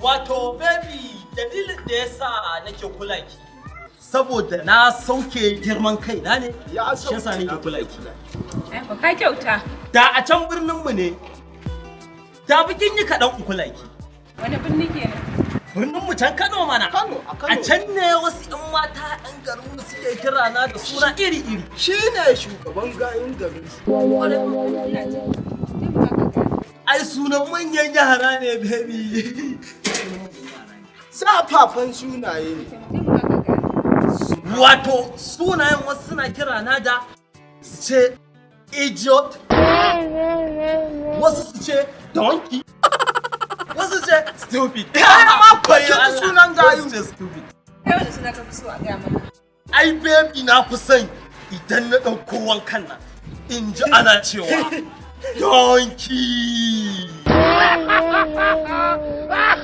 Wato baby, dalilin da yasa nake kula ki, saboda na sauke girman kai na ne. Ya Shi yasa nake kula ki. Ai ko ka kyauta. Da a can birnin mu ne, da bikin yi kaɗan in kula ki. Wani birni kenan? Birnin mu can Kano mana. Kano, a Kano. A can ne wasu 'yan mata 'yan garin mu suke kira na da suna iri-iri. Shi ne shugaban gayun garin su. Ina ji. Taimaka ka gaya. Ai sunan manyan yara ne, baby. Zafafan sunaye ne. Taimaka ka gaya. Wato sunayen wasu suna kira na da su ce idiot, wasu su ce donkey, wasu su ce stupid. Ma kwakin sunan gayu. Wasu su ce stupid. Kai, wani suna ka fi so a gaya maka? Ai baby, na fi son idan na ɗauko wankan nan in ji ana cewa donkey.